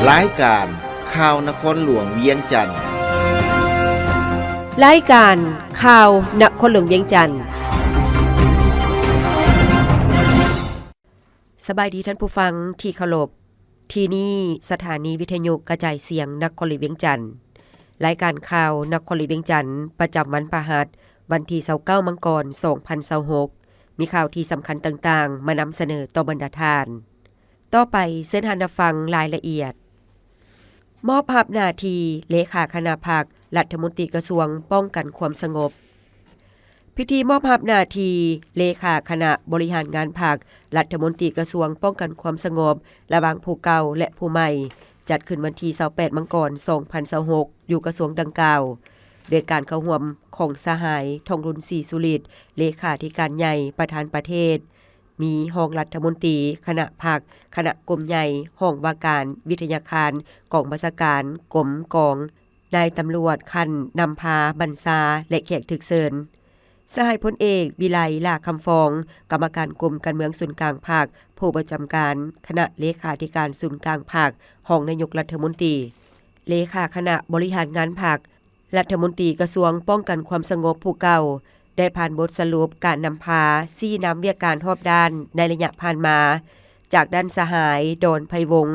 ລາຍການຂ່າວນະຄອນຫຼວງວຽງຈັນ. ລາຍການຂ່າວນະຄອນຫຼວງວຽງຈັນ. ສະບາຍດີທ່ານຜູ້ຟັງທີ່ເຄົາລົບ. ທີ່ນີ້ສະຖານີວິທະຍຸກະຈາຍສຽງນະຄອນຫຼວງວຽງຈັນ. ລາຍການຂ່າວນະຄອນຫຼວງວຽງຈັນ ປະຈຳວັນພະຫັດ ວັນທີຊາວເກົ້າ ມັງກອນ ສອງພັນຊາວຫົກ ມີຂ່າວທີ່ສຳຄັນຕ່າງໆ ມານຳສະເໜີຕໍ່ບັນດາທ່ານ. ຕໍ່ໄປເຊີນທ່ານຮັບຟັງລາຍລະອຽດ. ມອບຮັບໜ້າທີ່ເລຂາຄະນະພັກ ລັດຖະມົນຕີກະຊວງປ້ອງກັນຄວາມສະຫງົບ. ພິທີມອບຮັບໜ້າທີ່ເລຂາຄະນະບໍລິຫານງານພັກ ລັດຖະມົນຕີກະຊວງປ້ອງກັນຄວາມສະຫງົບ ລະຫວ່າງຜູ້ເກົ່າ ແລະ ຜູ້ໃໝ່ ຈັດຂຶ້ນວັນທີຊາວແປດ ມັງກອນ ສອງພັນຊາວຫົກ ຢູ່ກະຊວງດັ່ງກ່າວ ໂດຍການເຂົ້າຮ່ວມຂອງສະຫາຍ ທອງລຸນ ສີສຸລິດ ເລຂາທິການໃຫຍ່ ປະທານປະເທດ, ມີຮອງລັດຖະມົນຕີ, ຄະນະພັກ, ຄະນະກົມໃຫຍ່, ຫ້ອງວ່າການ, ວິທະຍາຄານ, ກອງບັນຊາການ, ກົມ, ກອງ, ນາຍຕຳຫຼວດຂັ້ນນຳພາບັນຊາ ແລະ ແຂກຖືກເຊີນ. ສະຫາຍພົນເອກ ວິໄລ ຫຼ້າຄຳຟອງ ກຳມະການກົມການເມືອງສູນກາງພັກ, ຜູ້ປະຈຳການຄະນະເລຂາທິການສູນກາງພັກ, ຮອງນາຍົກລັດຖະມົນຕີ, ເລຂາຄະນະບໍລິຫານງານພັກ, ລັດຖະມົນຕີກະຊວງປ້ອງກັນຄວາມສະຫງົບຜູ້ເກົ່າ ໄດ້ຜ່ານບົດສະຫຼຸບການນຳພາຊີ້ນຳວຽກການຮອບດ້ານໃນໄລຍະຜ່ານມາ ຈາກທ່ານສະຫາຍ ດອນ ໄພວົງ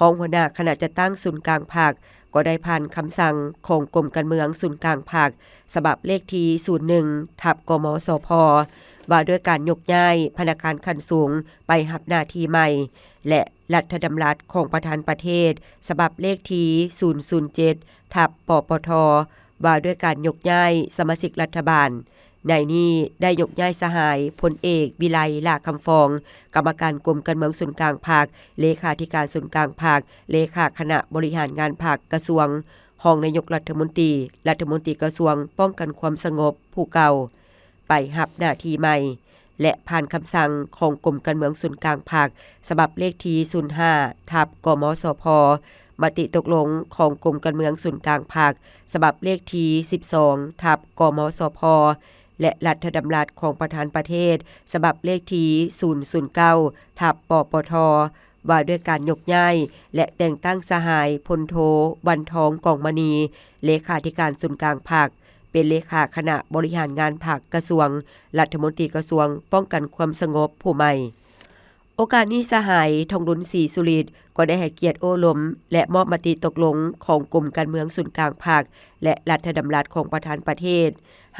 ຮອງຫົວໜ້າຄະນະຈັດຕັ້ງສູນກາງພັກ ກໍໄດ້ຜ່ານຄຳສັ່ງຂອງກົມການເມືອງສູນກາງພັກ ສະບັບເລກທີສູນໜຶ່ງ ທັບ ກມສພ ວ່າດ້ວຍການຍົກຍ້າຍພະນັກງານຂັ້ນສູງໄປຮັບໜ້າທີ່ໃໝ່ ແລະ ລັດຖະດຳລັດຂອງປະທານປະເທດ ສະບັບເລກທີສູນສູນເຈັດ ທັບ ປປທ ວ່າດ້ວຍການຍົກຍ້າຍສະມາຊິກລັດຖະບານ. ໃນນີ້ໄດ້ຍົກຍ້າຍສະຫາຍພົນເອກ ວິໄລ ຫຼ້າຄຳຟອງ ກຳມະການກົມການເມືອງສູນກາງພັກ, ເລຂາທິການສູນກາງພັກ, ເລຂາຄະນະບໍລິຫານງານພັກກະຊວງ, ຮອງນາຍົກລັດຖະມົນຕີ, ລັດຖະມົນຕີກະຊວງປ້ອງກັນຄວາມສະຫງົບຜູ້ເກົ່າ ໄປຮັບໜ້າທີ່ໃໝ່ ແລະ ຜ່ານຄຳສັ່ງຂອງກົມການເມືອງສູນກາງພັກ ສະບັບເລກທີສູນຫ້າ ທັບ ກມສພ, ມະຕິຕົກລົງຂອງກົມການເມືອງສູນກາງພັກ ສະບັບເລກທີສິບສອງ ທັບ ກມສພ ແລະ ລັດຖະດຳລັດຂອງປະທານປະເທດ ສະບັບເລກທີສູນສູນເກົ້າ ທັບ ປປທ ວ່າດ້ວຍການຍົກຍ້າຍ ແລະ ແຕ່ງຕັ້ງສະຫາຍ ພົນໂທ ວັນທອງ ກອງມະນີ ເລຂາທິການສູນກາງພັກ ເປັນເລຂາຄະນະບໍລິຫານງານພັກກະຊວງ, ລັດຖະມົນຕີກະຊວງປ້ອງກັນຄວາມສະຫງົບຜູ້ໃໝ່. ໂອກາດນີ້ ສະຫາຍ ທອງລຸນ ສີສຸລິດ ກໍໄດ້ໃຫ້ກຽດໂອ້ລົມ ແລະ ມອບມະຕິຕົກລົງຂອງກົມການເມືອງສູນກາງພັກ ແລະ ລັດຖະດຳລັດຂອງປະທານປະເທດ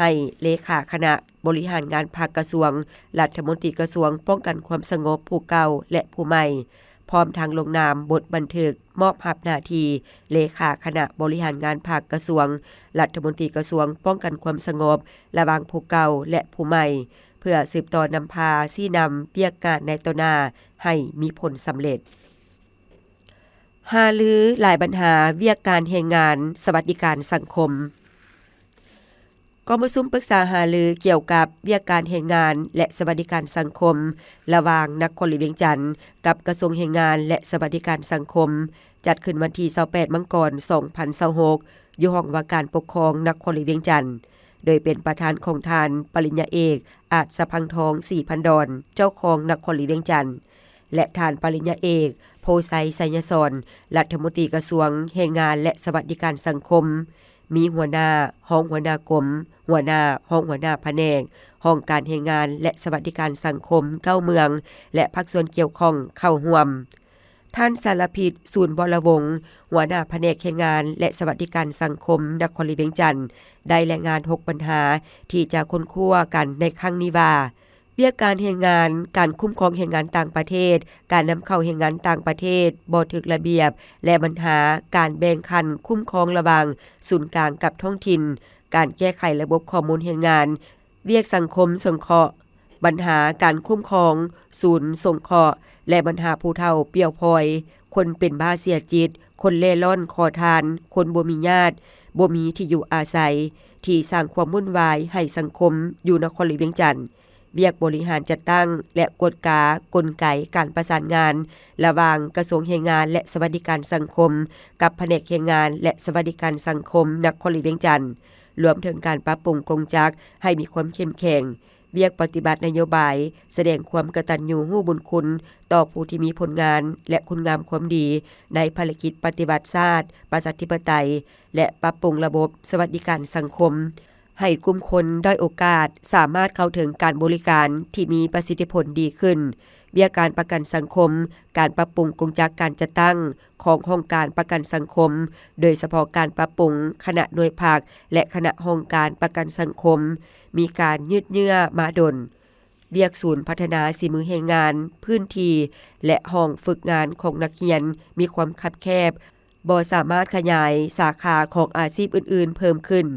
ໃຫ້ເລຂາຄະນະບໍລິຫານງານພັກກະຊວງ, ລັດຖະມົນຕີກະຊວງປ້ອງກັນຄວາມສະຫງົບຜູ້ເກົ່າ ແລະ ຜູ້ໃໝ່, ພ້ອມທັງລົງນາມບົດບັນທຶກມອບຮັບໜ້າທີ່ເລຂາຄະນະບໍລິຫານງານພັກກະຊວງ, ລັດຖະມົນຕີກະຊວງປ້ອງກັນຄວາມສະຫງົບ ລະຫວ່າງຜູ້ເກົ່າ ແລະ ຜູ້ໃໝ່ ເພື່ອສືບຕໍ່ນຳພາຊີ້ນຳວຽກງານໃນຕໍ່ໜ້າໃຫ້ມີຜົນສຳເລັດ. ຫາລືຫຼາຍບັນຫາວຽກການແຮງງານ, ສະຫວັດດີການສັງຄົມ. ກອງປະຊຸມປຶກສາຫາລືກ່ຽວກັບວຽກການແຮງງານ ແລະ ສະຫວັດດີການສັງຄົມ ລະຫວ່າງນະຄອນຫຼວງວຽງຈັນ ກັບກະຊວງແຮງງານ ແລະ ສະຫວັດດີການສັງຄົມ ຈັດຂຶ້ນວັນທີຊາວແປດ ມັງກອນ ສອງພັນຊາວຫົກ ຢູ່ຫ້ອງວ່າການປົກຄອງນະຄອນຫຼວງວຽງຈັນ ໂດຍເປັນປະທານຂອງທ່ານປະລິນຍາເອກ ອາດສະພັງທອງ ສີພັນດອນ ເຈົ້າຄອງນະຄອນຫຼວງວຽງຈັນ ແລະ ທ່ານປະລິນຍາເອກ ໂພໄຊ ໄຊຍະສອນ ລັດຖະມົນຕີກະຊວງແຮງງານ ແລະ ສະຫວັດດີການສັງຄົມ, ມີຫົວໜ້າ, ຮອງຫົວໜ້າກົມ, ຫົວໜ້າ, ຮອງຫົວໜ້າພະແນກ, ຫ້ອງການແຮງງານ ແລະ ສະຫວັດດີການສັງຄົມ ເກົ້າເມືອງ ແລະ ພາກສ່ວນກ່ຽວຂ້ອງເຂົ້າຮ່ວມ. ທ່ານ ສາລະພິດ ສູນວໍລະວົງ ຫົວໜ້າພະແນກແຮງງານ ແລະ ສະຫວັດດີການສັງຄົມນະຄອນຫຼວງວຽງຈັນ ໄດ້ລາຍງານຫົກບັນຫາທີ່ຈະຄົ້ນຄວ້າກັນໃນຄັ້ງນີ້ວ່າ, ວຽກການແຮງງານ, ການຄຸ້ມຄອງແຮງງານຕ່າງປະເທດ, ການນຳເຂົ້າແຮງງານຕ່າງປະເທດບໍ່ຖືກລະບຽບ ແລະ ບັນຫາການແບ່ງຂັ້ນຄຸ້ມຄອງລະຫວ່າງສູນກາງກັບທ້ອງຖິ່ນ, ການແກ້ໄຂລະບົບຂໍ້ມູນແຮງງານ, ວຽກສັງຄົມສົງເຄາະ, ບັນຫາການຄຸ້ມຄອງສູນສົງເຄາະ ແລະ ບັນຫາຜູ້ເຖົ້າປ່ຽວພອຍ, ຄົນເປັນບ້າເສຍຈິດ, ຄົນເລ່ລ່ອນຂໍທານ, ຄົນບໍ່ມີຍາດ, ບໍ່ມີທີ່ຢູ່ອາໄສ, ທີ່ສ້າງຄວາມວຸ້ນວາຍໃຫ້ສັງຄົມຢູ່ນະຄອນຫຼວງວຽງຈັນ. ວຽກບໍລິຫານຈັດຕັ້ງ ແລະ ກວດກາກົນໄກການປະສານງານລະຫວ່າງກະຊວງແຮງງານ ແລະ ສະຫວັດດີການສັງຄົມ ກັບພະແນກແຮງງານ ແລະ ສະຫວັດດີການສັງຄົມນະຄອນຫຼວງວຽງຈັນ, ລວມເຖິງການປັບປຸງກົງຈັກໃຫ້ມີຄວາມເຂັ້ມແຂງ, ວຽກປະຕິບັດນະໂຍບາຍ, ສະແດງຄວາມກະຕັນຍູຮູ້ບຸນຄຸນຕໍ່ຜູ້ທີ່ມີຜົນງານ ແລະ ຄຸນງາມຄວາມດີໃນພາລະກິດປະຕິວັດຊາດ, ປະຊາທິປະໄຕ ແລະ ປັບປຸງລະບົບສະຫວັດດີການສັງຄົມ ໃຫ້ກຸ່ມຄົນດ້ອຍໂອກາດສາມາດເຂົ້າເຖິງການບໍລິການທີ່ມີປະສິດທິຜົນດີຂຶ້ນ, ວຽກການປະກັນສັງຄົມ, ການປັບປຸງກົງຈັກການຈັດຕັ້ງຂອງຫ້ອງການປະກັນສັງຄົມ, ໂດຍສະເພາະການປັບປຸງຄະນະໜ່ວຍພັກ ແລະ ຄະນະຫ້ອງການປະກັນສັງຄົມ ມີການຍືດເຍື້ອມາດົນ. ວຽກສູນພັດທະນາສີມືແຮງງານ, ພື້ນທີ່ ແລະ ຫ້ອງຝຶກງານຂອງນັກຮຽນມີຄວາມຄັບແຄບ, ບໍ່ສາມາດຂະຫຍາຍສາຂາຂອງອາຊີບອື່ນໆເພີ່ມຂຶ້ນ.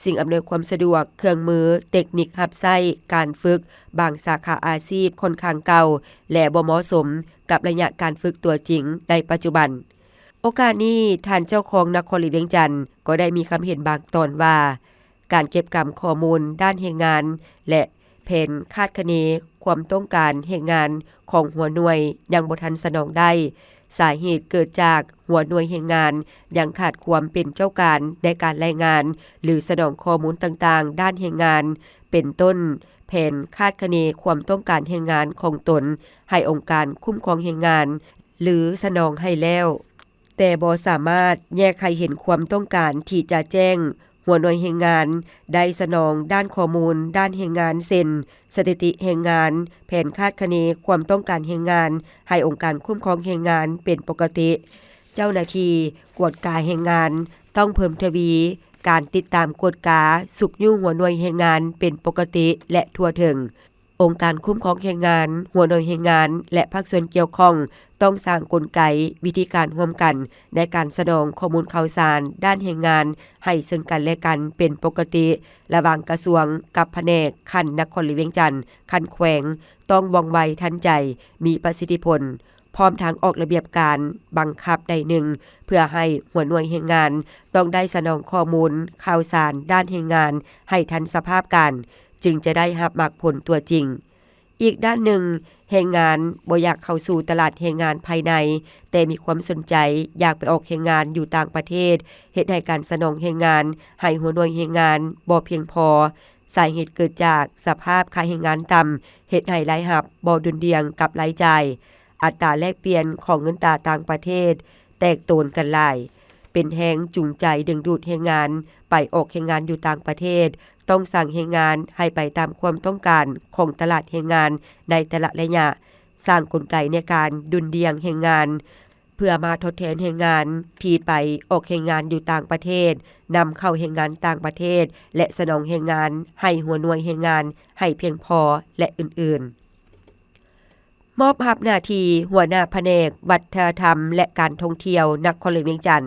ສິ່ງອຳນວຍຄວາມສະດວກ, ເຄື່ອງມື, ເຕັກນິກຮັບໃຊ້ການຝຶກບາງສາຂາອາຊີບຂ້ອນຂ້າງເກົ່າ ແລະ ບໍ່ເໝາະສົມກັບໄລຍະການຝຶກຕົວຈິງໃນປັດຈຸບັນ. ໂອກາດນີ້, ທ່ານເຈົ້າຄອງນະຄອນຫຼວງວຽງຈັນກໍໄດ້ມີຄຳເຫັນບາງຕອນວ່າ, ການເກັບກຳຂໍ້ມູນດ້ານແຮງງານ ແລະ ແຜນຄາດຄະເນຄວາມຕ້ອງການແຮງງານຂອງຫົວໜ່ວຍຍັງບໍ່ທັນສະໜອງໄດ້. ສາເຫດເກີດຈາກຫົວໜ່ວຍແຮງງານຍັງຂາດຄວາມເປັນເຈົ້າການໃນການລາຍງານ ຫຼື ສະໜອງຂໍ້ມູນຕ່າງໆດ້ານແຮງງານ, ເປັນຕົ້ນ ແຜນຄາດຄະເນຄວາມຕ້ອງການແຮງງານຂອງຕົນໃຫ້ອົງການຄຸ້ມຄອງແຮງງານ ຫຼື ສະໜອງໃຫ້ແລ້ວ. ແຕ່ບໍ່ສາມາດແຍກໃຫ້ເຫັນຄວາມຕ້ອງການທີ່ຈະແຈ້ງຫົວໜ່ວຍແຮງງານໄດ້ສະໜອງດ້ານຂໍ້ມູນດ້ານແຮງງານ ເຊັ່ນ ສະຖິຕິແຮງງານ, ແຜນຄາດຄະເນຄວາມຕ້ອງການແຮງງານໃຫ້ອົງການຄຸ້ມຄອງແຮງງານເປັນປົກກະຕິ. ເຈົ້າໜ້າທີ່ກວດກາແຮງງານຕ້ອງເພີ່ມທະວີການຕິດຕາມກວດກາ, ຊຸກຍູ້ຫົວໜ່ວຍແຮງງານເປັນປົກກະຕິ ແລະ ທົ່ວເຖິງ. ອົງການຄຸ້ມຄອງແຮງງານ, ຫົວໜ່ວຍແຮງງານ ແລະ ພາກສ່ວນກ່ຽວຂ້ອງ ຕ້ອງສ້າງກົນໄກ, ວິທີການຮ່ວມກັນໃນການສະໜອງຂໍ້ມູນຂ່າວສານດ້ານແຮງງານໃຫ້ເຊິ່ງກັນແລະກັນເປັນປົກກະຕິ ລະຫວ່າງກະຊວງກັບພະແນກຂັ້ນນະຄອນຫຼວງວຽງຈັນ, ຂັ້ນແຂວງ ຕ້ອງວ່ອງໄວ, ທັນໃຈ, ມີປະສິດທິຜົນ, ພ້ອມທັງອອກລະບຽບການບັງຄັບໃດໜຶ່ງ ເພື່ອໃຫ້ຫົວໜ່ວຍແຮງງານຕ້ອງໄດ້ສະໜອງຂໍ້ມູນຂ່າວສານດ້ານແຮງງານໃຫ້ທັນສະພາບການ, ຈຶ່ງຈະໄດ້ຮັບໝາກຜົນຕົວຈິງ. ອີກດ້ານໜຶ່ງ, ແຮງງານບໍ່ຢາກເຂົ້າສູ່ຕະຫຼາດແຮງງານພາຍໃນ, ແຕ່ມີຄວາມສົນໃຈຢາກໄປອອກແຮງງານຢູ່ຕ່າງປະເທດ, ເຮັດໃຫ້ການສະໜອງແຮງງານໃຫ້ຫົວໜ່ວຍແຮງງານບໍ່ພຽງພໍ. ສາເຫດເກີດຈາກສະພາບຄ່າແຮງງານຕ່ຳ, ເຮັດໃຫ້ລາຍຮັບບໍ່ດຸ່ນດ່ຽງກັບລາຍຈ່າຍ. ອັດຕາແລກປ່ຽນຂອງເງິນຕາຕ່າງປະເທດແຕກໂຕນກັນຫຼາຍ, ເປັນແຮງຈູງໃຈດຶງດູດແຮງງານໄປອອກແຮງງານຢູ່ຕ່າງປະເທດ, ຕ້ອງສັ່ງແຮງງານໃຫ້ໄປຕາມຄວາມຕ້ອງການຂອງຕະຫຼາດແຮງງານໃນແຕ່ລະໄລຍະ, ສ້າງກົນໄກໃນການດຸ່ນດ່ຽງແຮງງານ ເພື່ອມາທົດແທນແຮງງານທີ່ໄປອອກແຮງງານຢູ່ຕ່າງປະເທດ, ນຳເຂົ້າແຮງງານຕ່າງປະເທດ ແລະ ສະໜອງແຮງງານໃຫ້ຫົວໜ່ວຍແຮງງານໃຫ້ພຽງພໍ ແລະ ອື່ນໆ. ມອບຮັບໜ້າທີ່ຫົວໜ້າພະແນກວັດທະນະທຳ ແລະ ການທ່ອງທ່ຽວນະຄອນຫຼວງວຽງຈັນ.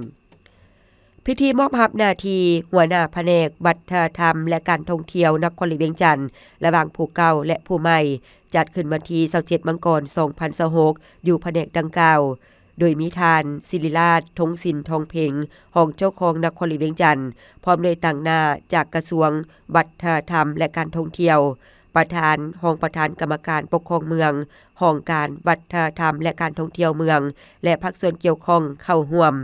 ພິທີມອບຮັບໜ້າທີ່ຫົວໜ້າພະແນກວັດທະນະທຳ ແລະ ການທ່ອງທ່ຽວນະຄອນຫຼວງວຽງຈັນ ລະຫວ່າງຜູ້ເກົ່າ ແລະ ຜູ້ໃໝ່ ຈັດຂຶ້ນວັນທີຊາວເຈັດ ມັງກອນ ສອງພັນຊາວຫົກ ຢູ່ພະແນກດັ່ງກ່າວ, ໂດຍມີທ່ານ ສິລິລາດ ທົງສິນທອງເພັງ ຮອງເຈົ້າຄອງນະຄອນຫຼວງວຽງຈັນ, ພ້ອມດ້ວຍຕາງໜ້າຈາກກະຊວງວັດທະນະທຳ ແລະ ການທ່ອງທ່ຽວ, ປະທານ, ຮອງປະທານກຳມະການປົກຄອງເມືອງ, ຫ້ອງການວັດທະນະທຳ ແລະ ການທ່ອງທ່ຽວເມືອງ ແລະ ພາກສ່ວນກ່ຽວຂ້ອງເຂົ້າຮ່ວມ.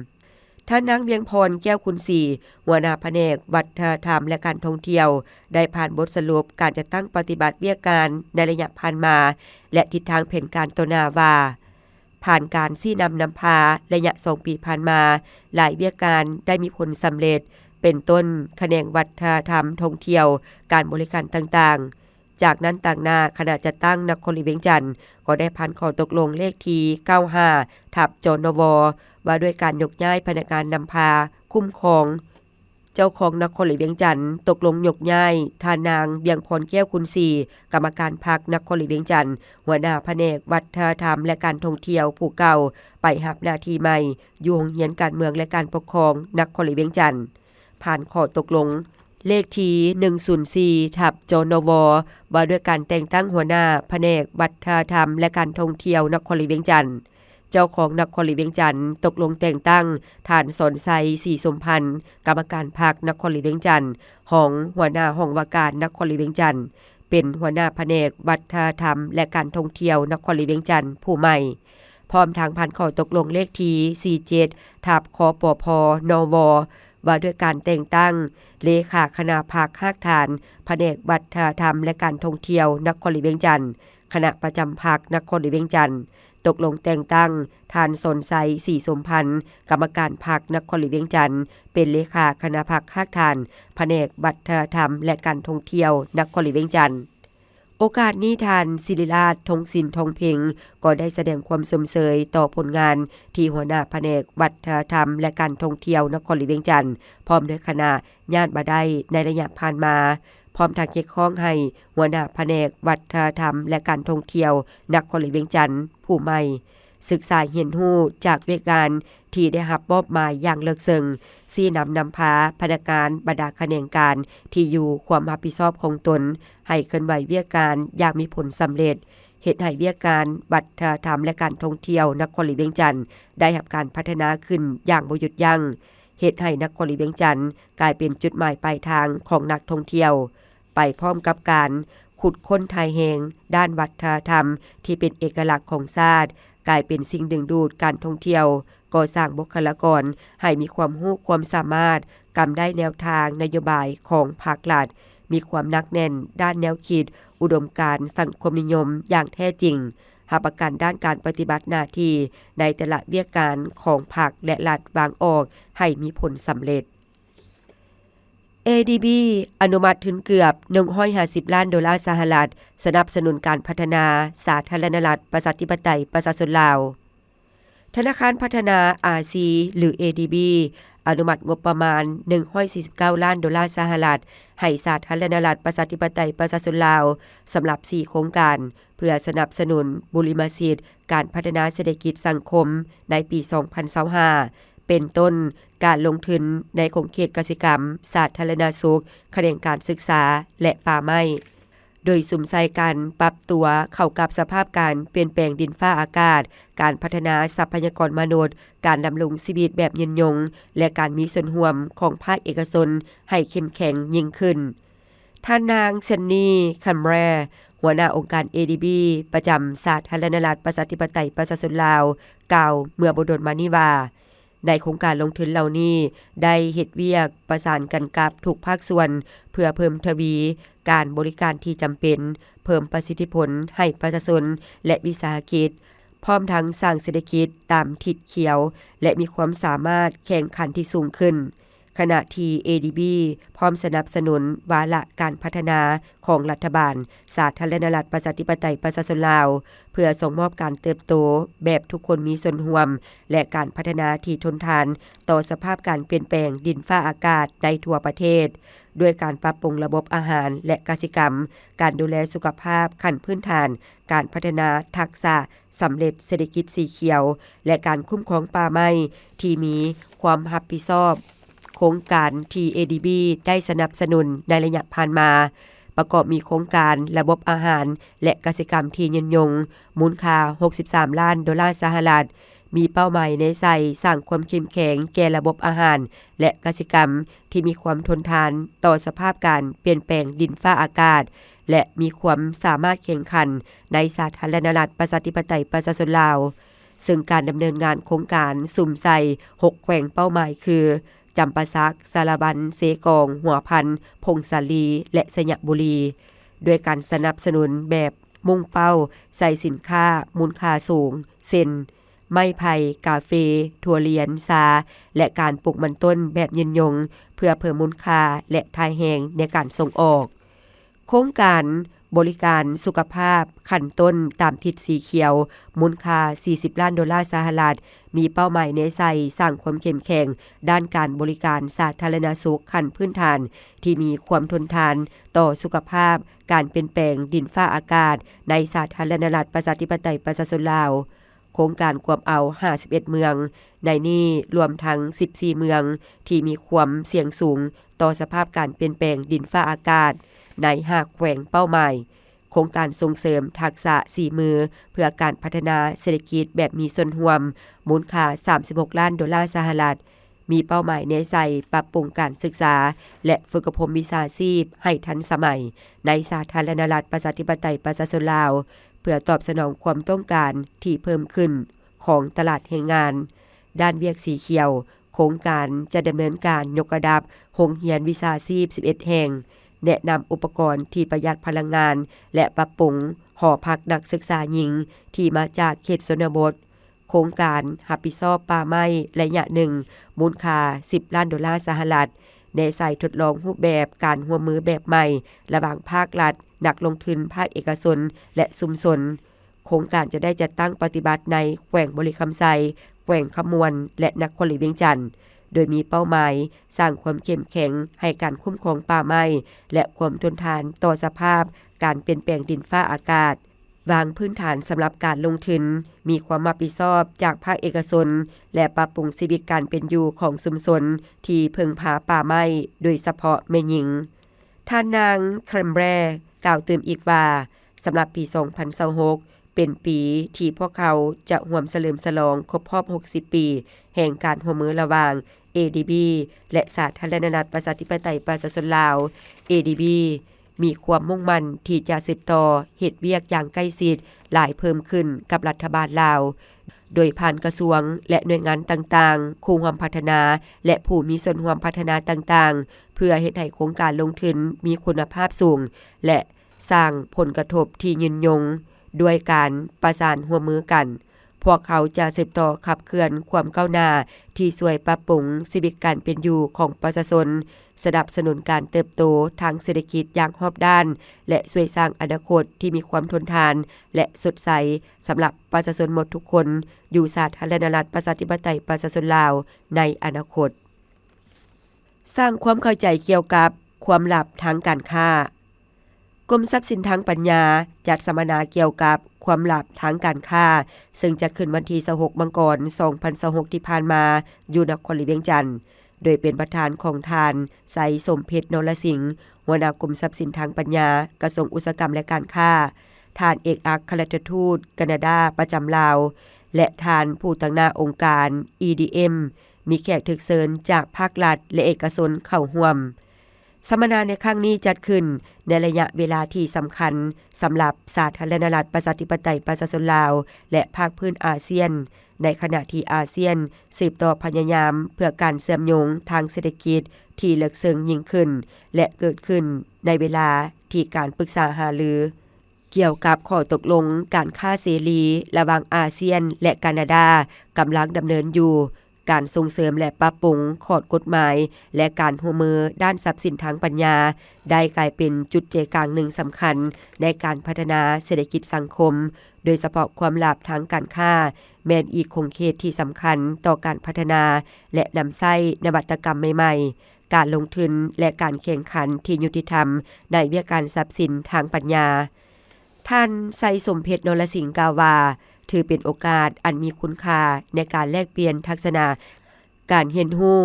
ທ່ານນາງ ວຽງພອນ ແກ້ວຄຸນສີ ຫົວໜ້າພະແນກວັດທະນະທຳ ແລະ ການທ່ອງທ່ຽວ ໄດ້ຜ່ານບົດສະຫຼຸບການຈັດຕັ້ງປະຕິບັດວຽກງານໃນໄລຍະຜ່ານມາ ແລະ ທິດທາງແຜນການຕໍ່ໜ້າວ່າ, ຜ່ານການຊີ້ນຳນຳພາໄລຍະສອງປີຜ່ານມາ, ຫຼາຍວຽກງານໄດ້ມີຜົນສຳເລັດ, ເປັນຕົ້ນ ຂະແໜງວັດທະນະທຳທ່ອງທ່ຽວ, ການບໍລິການຕ່າງໆ. ຈາກນັ້ນ, ຕາງໜ້າຄະນະຈັດຕັ້ງນະຄອນຫຼວງວຽງຈັນ ກໍໄດ້ຜ່ານຂໍ້ຕົກລົງເລກທີ ເກົ້າຫ້າ ທັບ ຈນວ ວ່າດ້ວຍການຍົກຍ້າຍພະນັກງານນຳພາຄຸ້ມຄອງ. ເຈົ້າຄອງນະຄອນຫຼວງວຽງຈັນຕົກລົງຍົກຍ້າຍທ່ານນາງ ວຽງພອນ ແກ້ວຄຸນສີ ກຳມະການພັກນະຄອນຫຼວງວຽງຈັນ, ຫົວໜ້າພະແນກວັດທະນະທຳ ແລະ ການທ່ອງທ່ຽວຜູ້ເກົ່າ ໄປຮັບໜ້າທີ່ໃໝ່ຢູ່ໂຮງຮຽນການເມືອງ ແລະ ການປົກຄອງນະຄອນຫຼວງວຽງຈັນ. ຜ່ານຂໍ້ຕົກລົງເລກທີ ໜຶ່ງສູນສີ່ ທັບ ຈນວ ວ່າດ້ວຍການແຕ່ງຕັ້ງຫົວໜ້າພະແນກວັດທະນະທຳ ແລະ ການທ່ອງທ່ຽວນະຄອນຫຼວງວຽງຈັນ. ເຈົ້າຄອງນະຄອນຫຼວງວຽງຈັນຕົກລົງແຕ່ງຕັ້ງທ່ານ ສອນໄຊ ສີສົມພັນ ກຳມະການພັກນະຄອນຫຼວງວຽງຈັນ, ຮອງຫົວໜ້າຫ້ອງວ່າການນະຄອນຫຼວງວຽງຈັນ, ເປັນຫົວໜ້າພະແນກວັດທະນະທຳ ແລະ ການທ່ອງທ່ຽວນະຄອນຫຼວງວຽງຈັນຜູ້ໃໝ່. ພ້ອມທັງຜ່ານຂໍ້ຕົກລົງເລກທີ ສີ່ເຈັດ ທັບ ຄປພ ນວ ວ່າດ້ວຍການແຕ່ງຕັ້ງເລຂາຄະນະພັກຮາກຖານ ພະແນກວັດທະນະທຳ ແລະ ການທ່ອງທ່ຽວນະຄອນຫຼວງວຽງຈັນ, ຄະນະປະຈຳພັກນະຄອນຫຼວງວຽງຈັນ, ຕົກລົງແຕ່ງຕັ້ງທ່ານ ສອນໄຊ ສີສົມພັນ, ກຳມະການພັກນະຄອນຫຼວງວຽງຈັນ ເປັນເລຂາຄະນະພັກຮາກຖານ ພະແນກວັດທະນະທຳ ແລະ ການທ່ອງທ່ຽວນະຄອນຫຼວງວຽງຈັນ. ໂອກາດນີ້ ທ່ານ ສິລິລາດ ທົງສິນ ທອງເພັງ ກໍໄດ້ສະແດງຄວາມຊົມເຊີຍຕໍ່ຜົນງານທີ່ຫົວໜ້າພະແນກວັດທະນະທຳ ແລະ ການທ່ອງທ່ຽວນະຄອນຫຼວງວຽງຈັນ ພ້ອມດ້ວຍຄະນະຍາດມາໄດ້ໃນໄລຍະຜ່ານມາ, ພ້ອມທັງຮຽກຮ້ອງໃຫ້ຫົວໜ້າພະແນກວັດທະນະທຳ ແລະ ການທ່ອງທ່ຽວນະຄອນຫຼວງວຽງຈັນຜູ້ໃໝ່ ສຶກສາຮຽນຮູ້ຈາກວຽກງານທີ່ໄດ້ຮັບມອບໝາຍຢ່າງເລິກເຊິ່ງ, ຊີ້ນຳນຳພາພະນັກງານບັນດາຂະແໜງການທີ່ຢູ່ຄວາມຮັບຜິດຊອບຂອງຕົນ ໃຫ້ເຄື່ອນໄຫວວຽກງານຢ່າງມີຜົນສຳເລັດ, ເຮັດໃຫ້ວຽກງານວັດທະນະທຳ ແລະ ການທ່ອງທ່ຽວນະຄອນຫຼວງວຽງຈັນ ໄດ້ຮັບການພັດທະນາຂຶ້ນຢ່າງບໍ່ຢຸດຢັ້ງ, ເຮັດໃຫ້ນະຄອນຫຼວງວຽງຈັນກາຍເປັນຈຸດໝາຍປາຍທາງຂອງນັກທ່ອງທ່ຽວ, ໄປພ້ອມກັບການຂຸດຄົ້ນຖ່າຍແຮງດ້ານວັດທະນະທຳທີ່ເປັນເອກະລັກຂອງຊາດ, ກາຍເປັນສິ່ງດຶງດູດການທ່ອງທ່ຽວ, ກໍ່ສ້າງບຸກຄະລາກອນໃຫ້ມີຄວາມຮູ້ຄວາມສາມາດ, ກຳໄດ້ແນວທາງນະໂຍບາຍຂອງພາກລັດ, ມີຄວາມໜັກແໜ້ນດ້ານແນວຄິດ, ອຸດົມການສັງຄົມນິຍົມຢ່າງແທ້ຈິງ, ຮັບປະກັນດ້ານການປະຕິບັດໜ້າທີ່ໃນແຕ່ລະວຽກງານຂອງພັກ ແລະ ລັດວາງອອກໃຫ້ມີຜົນສຳເລັດ. ເອດີບີ ອະນຸມັດທຶນເກືອບໜຶ່ງຮ້ອຍຫ້າສິບລ້ານໂດລາສະຫະລັດ ສະໜັບສະໜູນການພັດທະນາສາທາລະນະລັດ ປະຊາທິປະໄຕ ປະຊາຊົນລາວ. ທະນາຄານພັດທະນາອາຊີ ຫຼື ເອດີບີ ອະນຸມັດງົບປະມານໜຶ່ງຮ້ອຍສີ່ສິບເກົ້າລ້ານໂດລາສະຫະລັດ ໃຫ້ສາທາລະນະລັດ ປະຊາທິປະໄຕ ປະຊາຊົນລາວ ສຳລັບສີ່ໂຄງການ ເພື່ອສະໜັບສະໜູນບຸລິມະສິດການພັດທະນາເສດຖະກິດສັງຄົມໃນປີສອງພັນຊາວຫ້າ ເປັນຕົ້ນ ການລົງທຶນໃນຂົງເຂດກະສິກຳ, ສາທາລະນະສຸກ, ຂະແໜງການສຶກສາ ແລະ ປ່າໄມ້, ໂດຍສຸມໃສ່ການປັບຕົວເຂົ້າກັບສະພາບການປ່ຽນແປງດິນຟ້າອາກາດ, ການພັດທະນາຊັບພະຍາກອນມະນຸດ, ການດຳລົງຊີວິດແບບຍືນຍົງ ແລະ ການມີສ່ວນຮ່ວມຂອງພາກເອກະຊົນໃຫ້ເຂັ້ມແຂງຍິ່ງຂຶ້ນ. ທ່ານນາງ ເຊນນີ ຄຳແຣ ຫົວໜ້າອົງການ ເອດີບີ ປະຈຳສາທາລະນະລັດ ປະຊາທິປະໄຕ ປະຊາຊົນລາວ ກ່າວເມື່ອບໍ່ດົນມານີ້ວ່າ, ໃນໂຄງການລົງທຶນເຫຼົ່ານີ້ ໄດ້ເຮັດວຽກປະສານກັນກັບທຸກພາກສ່ວນ ເພື່ອເພີ່ມທະວີການບໍລິການທີ່ຈຳເປັນ, ເພີ່ມປະສິດທິຜົນໃຫ້ປະຊາຊົນ ແລະ ວິສາຫະກິດ, ພ້ອມທັງສ້າງເສດຖະກິດຕາມທິດຂຽວ ແລະ ມີຄວາມສາມາດແຂ່ງຂັນທີ່ສູງຂຶ້ນ. ຂະນະທີ່ ເອດີບີ ພ້ອມສະໜັບສະໜູນວາລະການພັດທະນາຂອງລັດຖະບານສາທາລະນະລັດ ປະຊາທິປະໄຕ ປະຊາຊົນລາວ ເພື່ອສົ່ງມອບການເຕີບໂຕແບບທຸກຄົນມີສ່ວນຮ່ວມ ແລະ ການພັດທະນາທີ່ທົນທານຕໍ່ສະພາບການປ່ຽນແປງດິນຟ້າອາກາດໃນທົ່ວປະເທດ, ດ້ວຍການປັບປຸງລະບົບອາຫານ ແລະ ກະສິກຳ, ການດູແລສຸຂະພາບຂັ້ນພື້ນຖານ, ການພັດທະນາທັກສະສຳເລັດເສດຖະກິດສີຂຽວ ແລະ ການຄຸ້ມຄອງປ່າໄມ້ທີ່ມີຄວາມຮັບຜິດຊອບ. ໂຄງການທີ່ ເອດີບີ ໄດ້ສະໜັບສະໜູນໃນໄລຍະຜ່ານມາ ປະກອບມີໂຄງການລະບົບອາຫານ ແລະ ກະສິກຳທີ່ຍືນຍົງ ມູນຄ່າຫົກສິບສາມລ້ານໂດລາສະຫະລັດ, ມີເປົ້າໝາຍແນໃສ່ສ້າງຄວາມເຂັ້ມແຂງແກ່ລະບົບອາຫານ ແລະ ກະສິກຳທີ່ມີຄວາມທົນທານຕໍ່ສະພາບການປ່ຽນແປງດິນຟ້າອາກາດ ແລະ ມີຄວາມສາມາດແຂ່ງຂັນໃນສາທາລະນະລັດ ປະຊາທິປະໄຕ ປະຊາຊົນລາວ. ເຊິ່ງການດຳເນີນງານໂຄງການສຸມໃສ່ຫົກແຂວງເປົ້າໝາຍຄື ຈຳປາສັກ, ສາລະວັນ, ເຊກອງ, ຫົວພັນ, ຜົ້ງສາລີ ແລະ ໄຊຍະບູລີ, ດ້ວຍການສະໜັບສະໜູນແບບມຸ່ງເປົ້າໃສ່ສິນຄ້າມູນຄ່າສູງ ເຊັ່ນ ໄມ້ໄຜ່, ກາເຟ, ຖົ່ວລຽນ, ຊາ ແລະ ການປູກມັນຕົ້ນແບບຍືນຍົງ ເພື່ອເພີ່ມມູນຄ່າ ແລະ ທ່າຍແຮງໃນການສົ່ງອອກ. ໂຄງການບໍລິການສຸຂະພາບຂັ້ນຕົ້ນຕາມທິດສີຂຽວ ມູນຄ່າສີ່ສິບລ້ານໂດລາສະຫະລັດ ມີເປົ້າໝາຍແນໃສ່ສ້າງຄວາມເຂັ້ມແຂງດ້ານການບໍລິການສາທາລະນະສຸກຂັ້ນພື້ນຖານ ທີ່ມີຄວາມທົນທານຕໍ່ສຸຂະພາບການປ່ຽນແປງດິນຟ້າອາກາດໃນສາທາລະນະລັດ ປະຊາທິປະໄຕ ປະຊາຊົນລາວ. ໂຄງການກວມເອົາຫ້າສິບເອັດເມືອງ, ໃນນີ້ລວມທັງສິບສີ່ເມືອງທີ່ມີຄວາມສ່ຽງສູງຕໍ່ສະພາບການປ່ຽນແປງດິນຟ້າອາກາດ ໃນຫ້າແຂວງເປົ້າໝາຍ. ໂຄງການສົ່ງເສີມທັກສະສີມືເພື່ອການພັດທະນາເສດຖະກິດແບບມີສ່ວນຮ່ວມ ມູນຄ່າສາມສິບຫົກລ້ານໂດລາສະຫະລັດ, ມີເປົ້າໝາຍແນໃສ່ປັບປຸງການສຶກສາ ແລະ ຝຶກອົບຮົມວິຊາຊີບໃຫ້ທັນສະໄໝ ໃນສາທາລະນະລັດ ປະຊາທິປະໄຕ ປະຊາຊົນລາວ ເພື່ອຕອບສະໜອງຄວາມຕ້ອງການທີ່ເພີ່ມຂຶ້ນຂອງຕະຫຼາດແຮງງານ. ດ້ານວຽກສີຂຽວ, ໂຄ ຄງການຈະດຳເນີນການຍົກລະດັບໂຮງຮຽນວິຊາຊີບສິບເອັດແຫ່ງ, ແນະນຳອຸປະກອນທີ່ປະຢັດພະລັງງານ ແລະ ປັບປຸງຫໍພັກນັກສຶກສາຍິງທີ່ມາຈາກເຂດຊົນນະບົດ. ໂຄງການຮັບຜິດຊອບປ່າໄມ້ໄລຍະໜຶ່ງ ມູນຄ່າສິບລ້ານໂດລາສະຫະລັດ, ແນໃສ່ທົດລອງຮູບແບບການຮ່ວມມືແບບໃໝ່ລະຫວ່າງພາກລັດ, ນັກລົງທຶນ, ພາກເອກະຊົນ ແລະ ຊຸມຊົນ. ໂຄງການຈະໄດ້ຈັດຕັ້ງປະຕິບັດໃນແຂວງບໍລິຄຳໄຊ, ແຂວງຄຳມ່ວນ ແລະ ນະຄອນຫຼວງວຽງຈັນ, ໂດຍມີເປົ້າໝາຍສ້າງຄວາມເຂັ້ມແຂງໃຫ້ການຄຸ້ມຄອງປ່າໄມ້ ແລະ ຄວາມທົນທານຕໍ່ສະພາບການປ່ຽນແປງດິນຟ້າອາກາດ, ວາງພື້ນຖານສຳລັບການລົງທຶນ, ມີຄວາມຮັບຜິດຊອບຈາກພາກເອກະຊົນ ແລະ ປັບປຸງຊີວິດການເປັນຢູ່ຂອງຊຸມຊົນທີ່ເພິ່ງພາປ່າໄມ້, ໂດຍສະເພາະແມ່ຍິງ. ທ່ານນາງ Cranbray ກ່າວຕື່ມອີກວ່າ, ສຳລັບປີສອງພັນຊາວຫົກ ເປັນປີທີ່ພວກເຮົາຈະຮ່ວມສະເຫຼີມສະຫຼອງຄົບຮອບຫົກສິບປີແຫ່ງການຮ່ວມມືລະຫວ່າງ ເອດີບີ ແລະ ສາທາລະນະລັດປະຊາທິປະໄຕປະຊາຊົນລາວ. ເອດີບີ ມີຄວາມມຸ່ງໝັ້ນທີ່ຈະສືບຕໍ່ເຮັດວຽກຢ່າງໃກ້ຊິດຫຼາຍເພີ່ມຂຶ້ນກັບລັດຖະບານລາວ, ໂດຍຜ່ານກະຊວງ ແລະ ໜ່ວຍງານຕ່າງໆ, ຄູ່ຮ່ວມພັດທະນາ ແລະ ຜູ້ມີສ່ວນຮ່ວມພັດທະນາຕ່າງໆ, ເພື່ອເຮັດໃຫ້ໂຄງການລົງທຶນມີຄຸນນະພາບສູງ ແລະ ສ້າງຜົນກະທົບທີ່ຍືນຍົງດ້ວຍການປະສານຮ່ວມມືກັນ. ພວກເຮົາຈະສືບຕໍ່ຂັບເຄື່ອນຄວາມກ້າວໜ້າທີ່ຊ່ວຍປັບປຸງຊີວິດການເປັນຢູ່ຂອງປະຊາຊົນ, ສະໜັບສະໜູນການເຕີບໂຕທາງເສດຖະກິດຢ່າງຮອບດ້ານ ແລະ ຊ່ວຍສ້າງອະນາຄົດທີ່ມີຄວາມທົນທານ ແລະ ສົດໃສສຳລັບປະຊາຊົນໝົດທຸກຄົນຢູ່ສາທາລະນະລັດປະຊາທິປະໄຕປະຊາຊົນລາວໃນອະນາຄົດ. ສ້າງຄວາມເຂົ້າໃຈກ່ຽວກັບຄວາມລັບທາງການຄ້າ. ກົມຊັບສິນທາງປັນຍາຈັດສຳມະນາກ່ຽວກັບຄວາມລັບທາງການຄ້າ, ເຊິ່ງຈັດຂຶ້ນວັນທີຊາວຫົກ ມັງກອນ ສອງພັນຊາວຫົກ ທີ່ຜ່ານມາ ຢູ່ນະຄອນຫຼວງວຽງຈັນ, ໂດຍເປັນປະທານຂອງທ່ານ ໄຊສົມເພັດ ນໍລະສິງ, ຫົວໜ້າກົມຊັບສິນທາງປັນຍາ, ກະຊວງອຸດສາຫະກຳ ແລະ ການຄ້າ, ທ່ານເອກອັກຄະລັດຖະທູດການາດາປະຈຳລາວ ແລະ ທ່ານຜູ້ຕາງໜ້າອົງການ ອີ ດີ ເອັມ, ມີແຂກຖືກເຊີນຈາກພາກລັດ ແລະ ເອກະຊົນເຂົ້າຮ່ວມ. ສຳມະນາໃນຄັ້ງນີ້ຈັດຂຶ້ນໃນໄລຍະເວລາທີ່ສຳຄັນສຳລັບສາທາລະນະລັດປະຊາທິປະໄຕປະຊາຊົນລາວ ແລະ ພາກພື້ນອາຊຽນ, ໃນຂະນະທີ່ອາຊຽນສືບຕໍ່ພະຍາຍາມເພື່ອການເຊື່ອມໂຍງທາງເສດຖະກິດທີ່ເລິກເຊິ່ງຍິ່ງຂຶ້ນ ແລະ ເກີດຂຶ້ນໃນເວລາທີ່ການປຶກສາຫາລື ກ່ຽວກັບຂໍ້ຕົກລົງການຄ້າເສລີລະຫວ່າງອາຊຽນ ແລະ ການາດາ ກຳລັງດຳເນີນຢູ່, ການສົ່ງເສີມ ແລະ ປັບປຸງຂອດກົດໝາຍ ແລະ ການຮ່ວມມືດ້ານຊັບສິນທາງປັນຍາ ໄດ້ກາຍເປັນຈຸດໃຈກາງໜຶ່ງສຳຄັນໃນການພັດທະນາເສດຖະກິດສັງຄົມ, ໂດຍສະເພາະຄວາມລັບທາງການຄ້າ ແມ່ນອີກຂົງເຂດທີ່ສຳຄັນຕໍ່ການພັດທະນາ ແລະ ນຳໃຊ້ນະວັດຕະກຳໃໝ່ໆ, ການລົງທຶນ ແລະ ການແຂ່ງຂັນທີ່ຍຸຕິທຳໃນວຽກງານຊັບສິນທາງປັນຍາ. ທ່ານ ໄຊສົມເພັດ ນໍລະສິງ ກ່າວວ່າ, ຖືເປັນໂອກາດອັນມີຄຸນຄ່າໃນການແລກປ່ຽນທັກສະນະການຮຽນຮູ້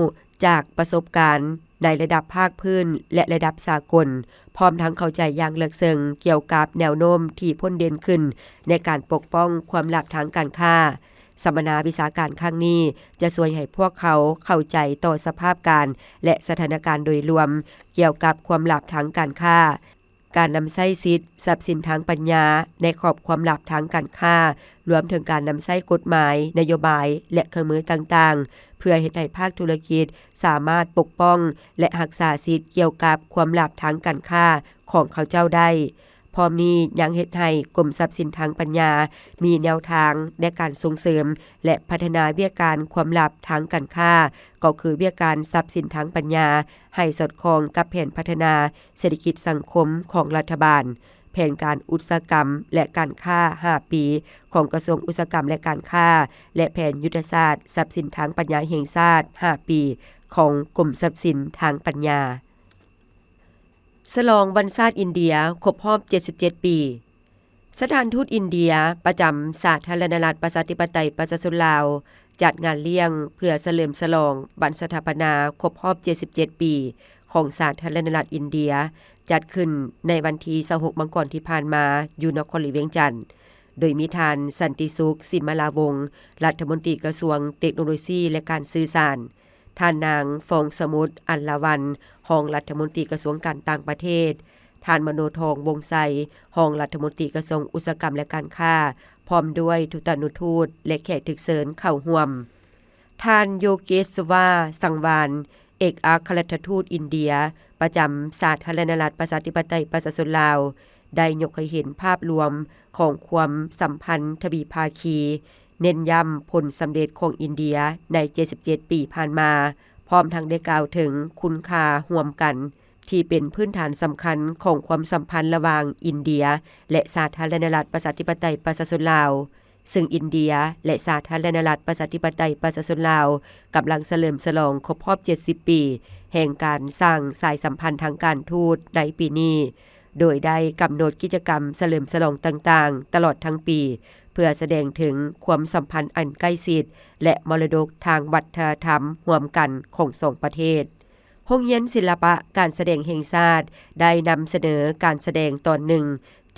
ຈາກປະສົບການໃນລະດັບພາກພື້ນ ແລະ ລະດັບສາກົນ, ພ້ອມທັງເຂົ້າໃຈຢ່າງເລິກເຊິ່ງກ່ຽວກັບແນວໂນ້ມທີ່ພົ້ນເດັ່ນຂຶ້ນໃນການປົກປ້ອງຄວາມລັບທາງການຄ້າ. ສຳມະນາວິຊາການຄັ້ງນີ້ຈະຊ່ວຍໃຫ້ພວກເຮົາເຂົ້າໃຈຕໍ່ສະພາບການ ແລະ ສະຖານະການໂດຍລວມກ່ຽວກັບຄວາມລັບທາງການຄ້າ, ການນຳໃຊ້ສິດຊັບສິນທາງປັນຍາໃນຂອບຄວາມລັບທາງການຄ້າ, ລວມເຖິງການນຳໃຊ້ກົດໝາຍ, ນະໂຍບາຍ ແລະ ເຄື່ອງມືຕ່າງໆ ເພື່ອເຮັດໃຫ້ພາກທຸລະກິດສາມາດປົກປ້ອງ ແລະ ຮັກສາສິດກ່ຽວກັບຄວາມລັບທາງການຄ້າຂອງເຂົາເຈົ້າໄດ້. ພ້ອມນີ້ຍັງເຮັດໃຫ້ກົມຊັບສິນທາງປັນຍາມີແນວທາງໃນການສົ່ງເສີມ ແລະ ພັດທະນາວຽກງານຄວາມລັບທາງການຄ້າ, ກໍຄືວຽກງານຊັບສິນທາງປັນຍາ ໃຫ້ສອດຄ່ອງກັບແຜນພັດທະນາເສດຖະກິດສັງຄົມຂອງລັດຖະບານ, ແຜນການອຸດສາຫະກຳ ແລະ ການຄ້າຫ້າປີຂອງກະຊວງອຸດສາຫະກຳ ແລະ ການຄ້າ ແລະ ແຜນຍຸດທະສາດຊັບສິນທາງປັນຍາແຫ່ງຊາດຫ້າປີຂອງກົມຊັບສິນທາງປັນຍາ. ສະຫຼອງວັນຊາດອິນເດຍຄົບຮອບເຈັດສິບເຈັດປີ. ສະຖານທູດອິນເດຍປະຈຳສາທາລະນະລັດປະຊາທິປະໄຕປະຊາຊົນລາວ ຈັດງານລ້ຽງເພື່ອສະເຫຼີມສະຫຼອງວັນສະຖາປະນາຄົບຮອບເຈັດສິບເຈັດປີຂອງສາທາລະນະລັດອິນເດຍ, ຈັດຂຶ້ນໃນວັນທີຊາວຫົກ ມັງກອນທີ່ຜ່ານມາ ຢູ່ນະຄອນຫຼວງວຽງຈັນ, ໂດຍມີທ່ານ ສັນຕິສຸກ ສິມມະລາວົງ ລັດຖະມົນຕີກະຊວງເຕັກໂນໂລຊີ ແລະ ການສື່ສານ, ທ່ານນາງ ຟອງສະໝຸດ ອັນລາວັນ ຮອງລັດຖະມົນຕີກະຊວງການຕ່າງປະເທດ, ທ່ານ ມະໂນທອງ ວົງໄຊ ຮອງລັດຖະມົນຕີກະຊວງອຸດສາຫະກຳ ແລະ ການຄ້າ, ພ້ອມດ້ວຍທູຕານຸທູດ ແລະ ແຂກຖືກເຊີນເຂົ້າຮ່ວມ. ທ່ານ ໂຍເກສວາ ສັງວານ ເອກອັກຄະລັດຖະທູດອິນເດຍປະຈຳສາທາລະນະລັດປະຊາທິປະໄຕປະຊາຊົນລາວ ໄດ້ຍົກໃຫ້ເຫັນພາບລວມຂອງຄວາມສຳພັນທະວີພາຄີ, ເນັ້ນຢ້ຳຜົນສຳເລັດຂອງອິນເດຍໃນເຈັດສິບເຈັດປີຜ່ານມາ, ພ້ອມທັງໄດ້ກ່າວເຖິງຄຸນຄ່າຮ່ວມກັນ ທີ່ເປັນພື້ນຖານສຳຄັນຂອງຄວາມສຳພັນລະຫວ່າງອິນເດຍ ແລະ ສາທາລະນະລັດປະຊາທິປະໄຕປະຊາຊົນລາວ, ເຊິ່ງອິນເດຍ ແລະ ສາທາລະນະລັດປະຊາທິປະໄຕປະຊາຊົນລາວ ກຳລັງສະເຫຼີມສະຫຼອງຄົບຮອບເຈັດສິບປີ ແຫ່ງການສ້າງສາຍສຳພັນທາງການທູດໃນປີນີ້, ໂດຍໄດ້ກຳນົດກິດຈະກຳສະເຫຼີມສະຫຼອງຕ່າງໆຕະຫຼອດທັງປີ ເພື່ອສະແດງເຖິງຄວາມສຳພັນອັນໃກ້ຊິດ ແລະ ມໍລະດົກທາງວັດທະນະທຳຮ່ວມກັນຂອງສອງປະເທດ. ໂຮງຮຽນສິລະປະການສະແດງແຫ່ງຊາດ ໄດ້ນຳສະເໜີການສະແດງຕອນໜຶ່ງ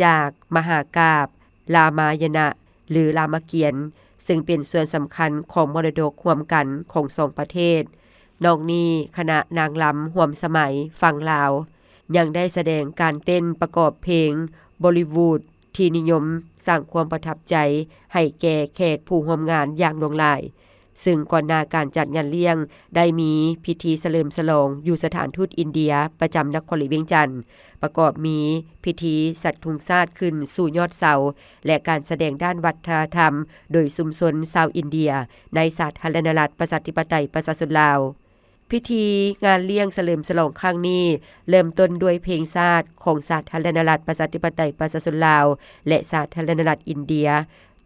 ຈາກມະຫາກາບລາມາຍະນະ ຫຼື ລາມະກຽນ, ເຊິ່ງເປັນສ່ວນສຳຄັນຂອງມໍລະດົກຮ່ວມກັນຂອງສອງປະເທດ. ນອກນີ້, ຄະນະນາງລຳຮ່ວມສະໄໝຝັ່ງລາວ ຍັງໄດ້ສະແດງການເຕັ້ນປະກອບເພງບໍລິວູດ ທີ່ນິຍົມສ້າງຄວາມປະທັບໃຈໃຫ້ແກ່ແຂກຜູ້ຮ່ວມງານຢ່າງຫຼວງຫຼາຍ, ເຊິ່ງກ່ອນໜ້າການຈັດງານລ້ຽງ ໄດ້ມີພິທີສະເຫຼີມສະຫຼອງຢູ່ສະຖານທູດອິນເດຍປະຈຳນະຄອນຫຼວງວຽງຈັນ, ປະກອບມີພິທີສັກທຸງຊາດຂຶ້ນສູ່ຍອດເສົາ ແລະ ການສະແດງດ້ານວັດທະນະທຳໂດຍຊຸມຊົນຊາວອິນເດຍໃນສາທາລະນະລັດປະຊາທິປະໄຕປະຊາຊົນລາວ. ພິທີງານລ້ຽງສະເຫຼີມສະຫຼອງຄັ້ງນີ້ ເລີ່ມຕົ້ນດ້ວຍເພງຊາດຂອງສາທາລະນະລັດປະຊາທິປະໄຕປະຊາຊົນລາວ ແລະ ສາທາລະນະລັດອິນເດຍ,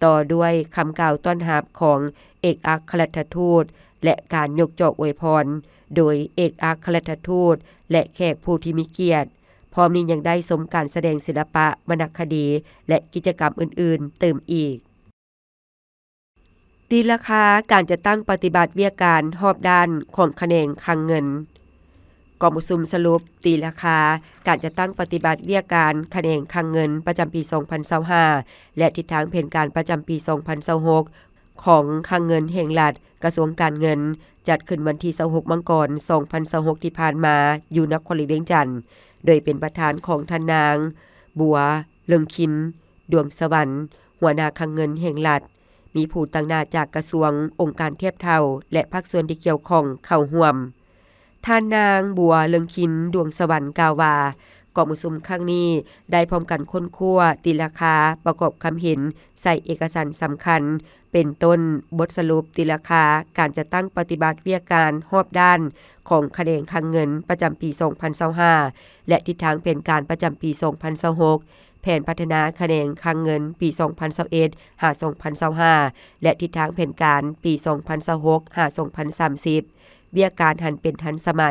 ຕໍ່ດ້ວຍຄຳກ່າວຕ້ອນຮັບຂອງເອກອັກຄະລັດຖະທູດ ແລະ ການຍົກຈອກອວຍພອນໂດຍເອກອັກຄະລັດຖະທູດ ແລະ ແຂກຜູ້ທີ່ມີກຽດ. ພ້ອມນີ້ຍັງໄດ້ຊົມການສະແດງສິລະປະ, ວັນນະຄະດີ ແລະ ກິດຈະກຳອື່ນໆຕື່ມອີກ. ຕີລາຄາການຈັດຕັ້ງປະຕິບັດວຽກການຮອບດ້ານຂອງຂະແໜງຄັງເງິນ. ກອງປະຊຸມສະຫຼຸບຕີລາຄາການຈັດຕັ້ງປະຕິບັດວຽກການຂະແໜງຄັງເງິນປະຈຳປີສອງພັນຊາວຫ້າ ແລະ ທິດທາງແຜນການປະຈຳປີສອງພັນຊາວຫົກ ຂອງຄັງເງິນແຫ່ງລັດ, ກະຊວງການເງິນ, ຈັດຂຶ້ນວັນທີຊາວຫົກ ມັງກອນ ສອງພັນຊາວຫົກ ທີ່ຜ່ານມາ ຢູ່ນະຄອນຫຼວງວຽງຈັນ, ໂດຍເປັນປະທານຂອງທ່ານນາງ ບົວ ເລິງຄິນ ດວງສະຫວັນ ຫົວໜ້າຄັງເງິນແຫ່ງລັດ, ມີຜູ້ຕາງໜ້າຈາກກະຊວງ, ອົງການທຽບເທົ່າ ແລະ ພາກສ່ວນທີ່ກ່ຽວຂ້ອງເຂົ້າຮ່ວມ. ທ່ານນາງ ບົວ ເລິງຄິນ ດວງສະຫວັນ ກ່າວວ່າ ກອງປະຊຸມຄັ້ງນີ້ໄດ້ພ້ອມກັນຄົ້ນຄວ້າຕີລາຄາປະກອບຄຳເຫັນໃສ່ເອກະສານສຳຄັນ ເປັນຕົ້ນບົດສະຫຼຸບຕີລາຄາການຈັດຕັ້ງປະຕິບັດວຽກການຮອບດ້ານຂອງຂະແໜງຄັງເງິນປະຈຳປີສອງພັນຊາວຫ້າ ແລະ ທິດທາງແຜນການປະຈຳປີສອງພັນຊາວຫົກ, ແຜນພັດທະນາຂະແໜງຄັງເງິນປີສອງພັນຊາວເອັດ ຫາ ສອງພັນຊາວຫ້າ ແລະ ທິດທາງແຜນການປີສອງພັນຊາວຫົກ ຫາ ສອງພັນສາມສິບ. ວຽກການຫັນເປັນທັນສະໄໝ,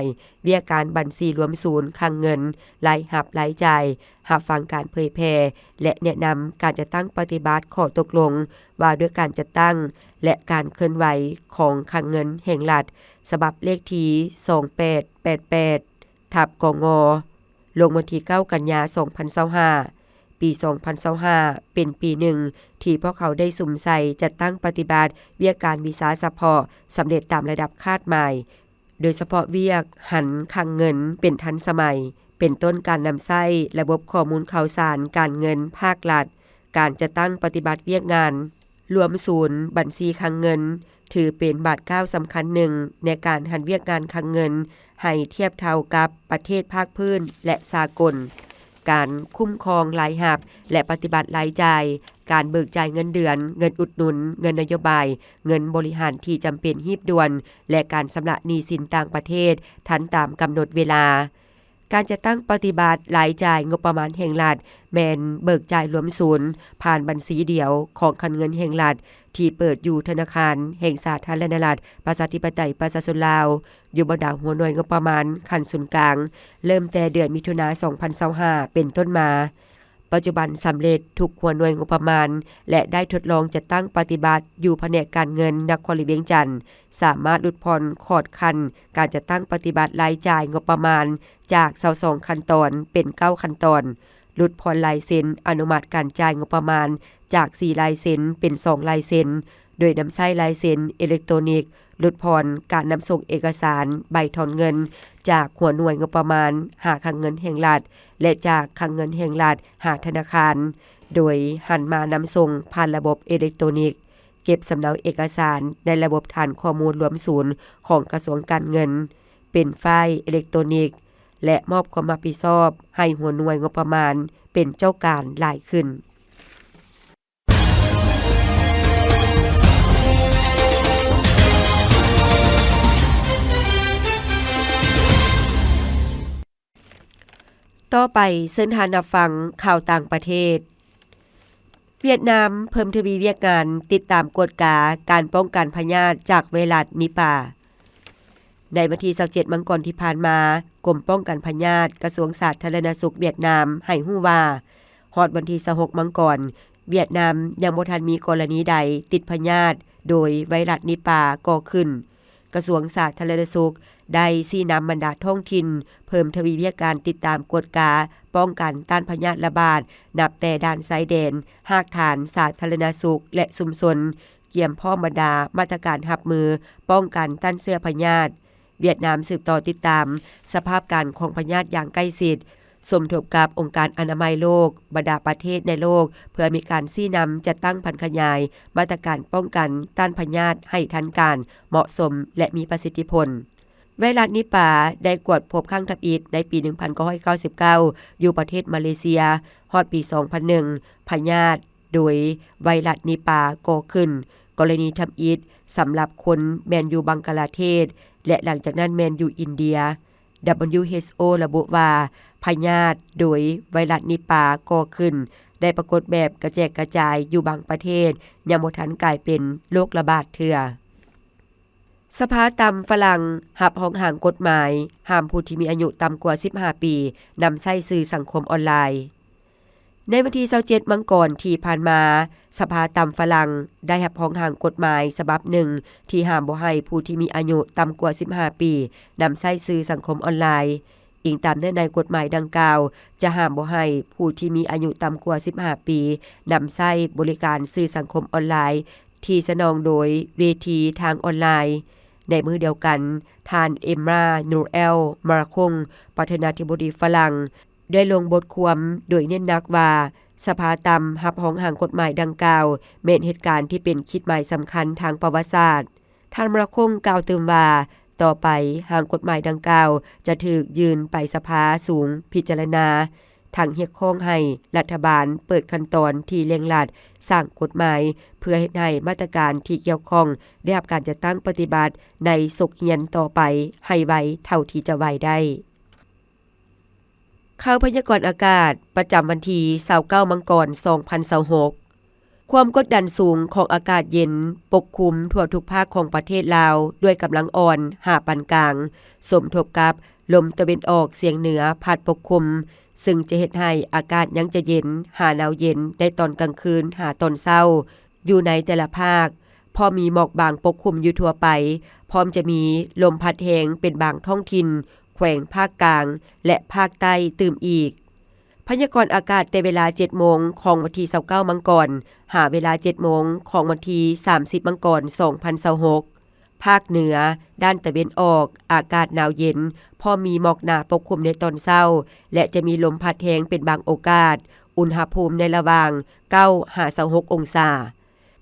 ວຽກການບັນຊີລວມສູນຄັງເງິນ, ລາຍຮັບ, ລາຍຈ່າຍ, ຮັບຟັງການເຜີຍແຜ່ ແລະ ແນະນຳການຈັດຕັ້ງປະຕິບັດຂໍ້ຕົກລົງວ່າດ້ວຍການຈັດຕັ້ງ ແລະ ການເຄື່ອນໄຫວຂອງຄັງເງິນແຫ່ງລັດ ສະບັບເລກທີສອງແປດແປດແປດ ທັບ ກງ ລົງວັນທີເກົ້າ ກັນຍາ ສອງພັນຊາວຫ້າ. ປີສອງພັນຊາວຫ້າ ເປັນປີໜຶ່ງທີ່ພວກເຂົາໄດ້ສຸມໃສ່ຈັດຕັ້ງປະຕິບັດວຽກການວິຊາສະເພາະສຳເລັດຕາມລະດັບຄາດໝາຍ, ໂດຍສະເພາະວຽກຫັນຄັງເງິນເປັນທັນສະໄໝ, ເປັນຕົ້ນການນຳໃຊ້ລະບົບຂໍ້ມູນຂ່າວສານການເງິນພາກລັດ, ການຈັດຕັ້ງປະຕິບັດວຽກງານ ລວມສູນບັນຊີຄັງເງິນ ຖືເປັນບາດກ້າວສຳຄັນໜຶ່ງໃນການຫັນວຽກງານຄັງເງິນໃຫ້ທຽບເທົ່າກັບປະເທດພາກພື້ນ ແລະ ສາກົນ, ການຄຸ້ມຄອງລາຍຮັບ ແລະ ປະຕິບັດລາຍຈ່າຍ, ການເບີກຈ່າຍເງິນເດືອນ, ເງິນອຸດໜູນ, ເງິນນະໂຍບາຍ, ເງິນບໍລິຫານທີ່ຈຳເປັນຮີບດ່ວນ ແລະ ການຊຳລະໜີ້ສິນຕ່າງປະເທດທັນຕາມກຳນົດເວລາ. ການຈັດຕັ້ງປະຕິບັດລາຍຈ່າຍງົບປະມານແຫ່ງລັດ ແມ່ນເບີກຈ່າຍລວມສູນຜ່ານບັນຊີດຽວຂອງຄັງເງິນແຫ່ງລັດ ທີ່ເປີດຢູ່ທະນາຄານແຫ່ງສາທາລະນະລັດ ປະຊາທິປະໄຕ ປະຊາຊົນລາວ ຢູ່ບັນດາຫົວໜ່ວຍງົບປະມານຂັ້ນສູນກາງ ເລີ່ມແຕ່ເດືອນມິຖຸນາ ສອງພັນຊາວຫ້າ ເປັນຕົ້ນມາ. ປັດຈຸບັນສຳເລັດທຸກຫົວໜ່ວຍງົບປະມານ ແລະ ໄດ້ທົດລອງຈັດຕັ້ງປະຕິບັດຢູ່ພະແນກການເງິນນະຄອນຫຼວງວຽງຈັນ, ສາມາດຫຼຸດຜ່ອນຂອດຂັ້ນການຈັດຕັ້ງປະຕິບັດລາຍຈ່າຍງົບປະມານຈາກຊາວສອງຂັ້ນຕອນເປັນເກົ້າຂັ້ນຕອນ, ຫຼຸດຜ່ອນລາຍເຊັນອະນຸມັດການຈ່າຍງົບປະມານຈາກສີ່ລາຍເຊັນເປັນສອງລາຍເຊັນ ໂດຍນຳໃຊ້ລາຍເຊັນເອເລັກໂຕນິກ, ຫຼຸດຜ່ອນການນຳສົ່ງເອກະສານໃບຖອນເງິນຈາກຫົວໜ່ວຍງົບປະມານຫາຄັງເງິນແຫ່ງລັດ ແລະ ຈາກຄັງເງິນແຫ່ງລັດຫາທະນາຄານ, ໂດຍຫັນມານຳສົ່ງຜ່ານລະບົບເອເລັກໂຕນິກ. ເອບສຳເນົາເອກະສານໃນລະບົບຖານຂໍ້ມູນລວມສູນຂອງກະຊວງການເງິນ ເປັນໄຟລ໌ເອເລັກໂຕນິກ ແລະ ມອບຄວາມຮັບຜິດຊອບໃຫ້ຫົວໜ່ວຍງົບປະມານເປັນເຈົ້າການຫຼາຍຂຶ້ນ. ຕໍ່ໄປເຊີນທ່ານຮັບຟັງຂ່າວຕ່າງປະເທດ. ຫວຽດນາມເພີ່ມທະວີວຽກງານຕິດຕາມກວດກາການປ້ອງກັນພະຍາດຈາກໄວຣັສນິປາ. ໃນວັນທີຊາວເຈັດມັງກອນທີ່ຜ່ານມາ, ກົມປ້ອງກັນພະຍາດ ກະຊວງສາທາລະນະສຸກຫວຽດນາມໃຫ້ຮູ້ວ່າ, ຮອດວັນທີຊາວຫົກມັງກອນ, ຫວຽດນາມຍັງບໍ່ທັນມີກໍລະນີໃດຕິດພະຍາດໂດຍໄວຣັສນິປາກໍ່ຂຶ້ນ. ກະຊວງສາທາລະນະສຸກໄດ້ຊີ້ນຳບັນດາທ້ອງຖິ່ນເພີ່ມທະວີວຽກການຕິດຕາມກວດກາປ້ອງກັນຕ້ານພະຍາດລະບາດ ນັບແຕ່ດ່ານຊາຍແດນ, ຮາກຖານສາທາລະນະສຸກ ແລະ ຊຸມຊົນ, ກຽມພ້ອມບັນດາມາດຕະການຮັບມືປ້ອງກັນຕ້ານເຊື້ອພະຍາດ. ຫວຽດນາມສືບຕໍ່ຕິດຕາມສະພາບການຂອງພະຍາດຢ່າງໃກ້ຊິດ, ສົມທົບກັບອົງການອະນາໄມໂລກ, ບັນດາປະເທດໃນໂລກ ເພື່ອມີການຊີ້ນຳຈັດຕັ້ງຜັນຂະຫຍາຍມາດຕະການປ້ອງກັນຕ້ານພະຍາດໃຫ້ທັນການ, ເໝາະສົມ ແລະ ມີປະສິດທິຜົນ. ໄວຣັສນິປາໄດ້ກວດພົບຄັ້ງທຳອິດໃນປີໜຶ່ງພັນເກົ້າຮ້ອຍເກົ້າສິບເກົ້າ ຢູ່ປະເທດມາເລເຊຍ, ຮອດປີສອງພັນໜຶ່ງ ພະຍາດໂດຍໄວຣັສນິປາກໍ່ຂຶ້ນ, ກໍລະນີທຳອິດສຳລັບຄົນແມ່ນຢູ່ບັງກະລາເທດ ແລະ ຫຼັງຈາກນັ້ນແມ່ນຢູ່ອິນເດຍ. ດັບເບິນຢູເອັດໂອ ລະບຸວ່າ ພະຍາດໂດຍໄວຣັສນິປາກໍ່ຂຶ້ນ ໄດ້ປາກົດແບບກະແຈກກະຈາຍຢູ່ບາງປະເທດ, ຍັງບໍ່ທັນກາຍເປັນໂລກລະບາດເທື່ອ. ສະພາຕ່ຳຝຣັ່ງຮັບຮ່າງຮ່າງກົດໝາຍຫ້າມຜູ້ທີ່ມີອາຍຸຕ່ຳກວ່າສິບຫ້າປີນຳໃຊ້ສື່ສັງຄົມອອນລາຍ. ໃນວັນທີຊາວເຈັດມັງກອນທີ່ຜ່ານມາ, ສະພາຕ່ຳຝຣັ່ງໄດ້ຮັບຮ່າງຮ່າງກົດໝາຍສະບັບໜຶ່ງ ທີ່ຫ້າມບໍ່ໃຫ້ຜູ້ທີ່ມີອາຍຸຕ່ຳກວ່າສິບຫ້າປີນຳໃຊ້ສື່ສັງຄົມອອນລາຍ. ອີງຕາມເນື້ອໃນກົດໝາຍດັ່ງກ່າວ, ຈະຫ້າມບໍ່ໃຫ້ຜູ້ທີ່ມີອາຍຸຕ່ຳກວ່າສິບຫ້າປີນຳໃຊ້ບໍລິການສື່ສັງຄົມອອນລາຍ ທີ່ສະໜອງໂດຍເວທີທາງອອນລາຍ. ໃນມື້ດຽວກັນ, ທ່ານ ເອມມານູເອລ ມາຄອງ ປະທານາທິບໍດີຝຣັ່ງ ໄດ້ລົງບົດຄວາມໂດຍເນັ້ນໜັກວ່າ ສະພາຕ່ຳຮັບຮອງຮ່າງກົດໝາຍດັ່ງກ່າວ ແມ່ນເຫດການທີ່ເປັນຂີດໝາຍສຳຄັນທາງປະຫວັດສາດ. ທ່ານມາຄອງກ່າວຕື່ມວ່າ, ຕໍ່ໄປຮ່າງກົດໝາຍດັ່ງກ່າວຈະຖືກຍື່ນໄປສະພາສູງພິຈາລະນາ, ທັງຮຽກຮ້ອງໃຫ້ລັດຖະບານເປີດຂັ້ນຕອນທີ່ເລັ່ງລັດສ້າງກົດໝາຍ ເພື່ອເຮັດໃຫ້ມາດຕະການທີ່ກ່ຽວຂ້ອງໄດ້ຮັບການຈັດຕັ້ງປະຕິບັດໃນສົກຮຽນຕໍ່ໄປໃຫ້ໄວເທົ່າທີ່ຈະໄວໄດ້. ຂ່າວພະຍາກອນອາກາດປະຈຳວັນທີຊາວເກົ້າມັງກອນ ສອງພັນຊາວຫົກ. ຄວາມກົດດັນສູງຂອງອາກາດເຢັນປົກຄຸມທົ່ວທຸກພາກຂອງປະເທດລາວດ້ວຍກຳລັງອ່ອນຫາປານກາງ, ສົມທົບກັບລົມຕາເວັນອອກສຽງເໜືອພັດປົກຄຸມ, ຊຶ່ງຈະເຮັດໃຫ້ອາກາດຍັງຈະເຢັນຫາໜາວເຢັນໃນຕອນກາງຄືນຫາຕອນເຊົ້າ ຢູ່ໃນແຕ່ລະພາກ, ພ້ອມມີໝອກບາງປົກຄຸມຢູ່ທົ່ວໄປ, ພ້ອມຈະມີລົມພັດແຮງເປັນບາງທ້ອງຖິ່ນ ແຂວງພາກກາງ ແລະ ພາກໃຕ້ຕື່ມອີກ. ພະຍາກອນອາກາດແຕ່ເວລາເຈັດໂມງຂອງວັນທີຊາວເກົ້າມັງກອນ ຫາເວລາເຈັດໂມງຂອງວັນທີສາມສິບມັງກອນ ສອງພັນຊາວຫົກ. ພາກເໜືອ, ດ້ານຕາເວັນອອກ, ອາກາດໜາວເຢັນ, ພ້ອມມີໝອກໜາປົກຄຸມໃນຕອນເຊົ້າ ແລະ ຈະມີລົມພັດແຮງເປັນບາງໂອກາດ, ອຸນຫະພູມໃນລະຫວ່າງເກົ້າຫາຊາວຫົກອົງສາ.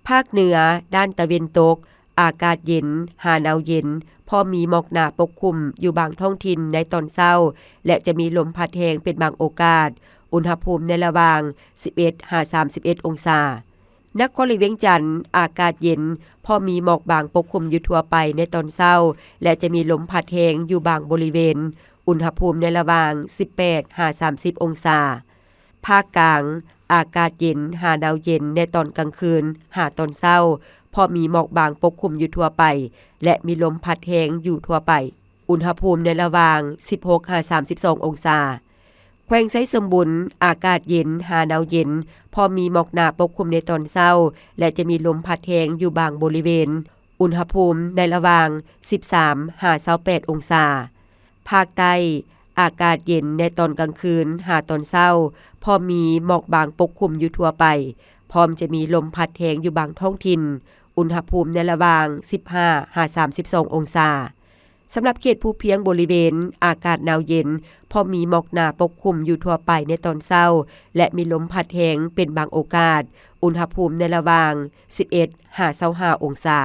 ພາກເໜືອ, ດ້ານຕາເວັນຕົກ, ອາກາດເຢັນ ຫາໜາວເຢັນ, ພ້ອມມີໝອກໜາປົກຄຸມຢູ່ບາງທ້ອງຖິ່ນໃນຕອນເຊົ້າ ແລະ ຈະມີລົມພັດແຮງເປັນບາງໂອກາດ, ອຸນຫະພູມໃນລະຫວ່າງສິບເອັດຫາສາມສິບເອັດອົງສາ. ນະຄອນຫຼວງວຽງຈັນ, ອາກາດເຢັນ, ພໍມີໝອກບາງປົກຄຸມຢູ່ທົ່ວໄປໃນຕອນເຊົ້າ ແລະ ຈະມີລົມພັດແຮງຢູ່ບາງບໍລິເວນ, ອຸນຫະພູມໃນລະຫວ່າງສິບແປດຫາສາມສິບອົງສາ. ພາກກາງ, ອາກາດເຢັນຫາໜາວເຢັນໃນຕອນກາງຄືນຫາຕອນເຊົ້າ, ພໍມີໝອກບາງປົກຄຸມຢູ່ທົ່ວໄປ ແລະ ມີລົມພັດແຮງຢູ່ທົ່ວໄປ. ອຸນຫະພູມໃນລະຫວ່າງສິບຫົກຫາສາມສິບສອງອົງສາ. ແຂວງໄຊສົມບູນ, ອາກາດເຢັນຫາໜາວເຢັນ, ພໍມີໝອກໜາປົກຄຸມໃນຕອນເຊົ້າ ແລະ ຈະມີລົມພັດແຮງຢູ່ບາງບໍລິເວນ, ອຸນຫະພູມໃນລະຫວ່າງສິບສາມຫາຊາວແປດອົງສາ. ພາກໃຕ້, ອາກາດເຢັນໃນຕອນກາງຄືນຫາຕອນເຊົ້າ, ພໍມີໝອກບາງປົກຄຸມຢູ່ທົ່ວໄປ, ພ້ອມຈະມີລົມພັດແຮງຢູ່ບາງທ້ອງຖິ່ນ, ອຸນຫະພູມໃນລະຫວ່າງສິບຫ້າຫາສາມສິບສອງອົງສາ. ສຳລັບເຂດພູພຽງບໍລິເວນ ອາກາດໜາວເຢັນ ເພາະມີໝອກໜາປົກຄຸມຢູ່ທົ່ວໄປໃນຕອນເຊົ້າ ແລະ ມີລົມພັດແຮງເປັນບາງໂອກາດ, ອຸນຫະພູມໃນລະຫວ່າງ ສິບເອັດ ຫາ ຊາວຫ້າ ອົງສາ.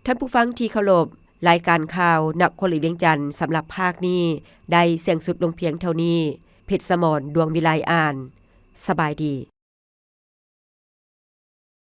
ທ່ານຜູ້ຟັງທີ່ເຄົາລົບ, ລາຍການຂ່າວນະຄອນຫຼວງວຽງຈັນ ສຳລັບພາກນີ້ ໄດ້ສິ້ນສຸດລົງພຽງເທົ່ານີ້. ເພັດສະໝອນ ດວງວິໄລ ອ່ານ. ສະບາຍດີ.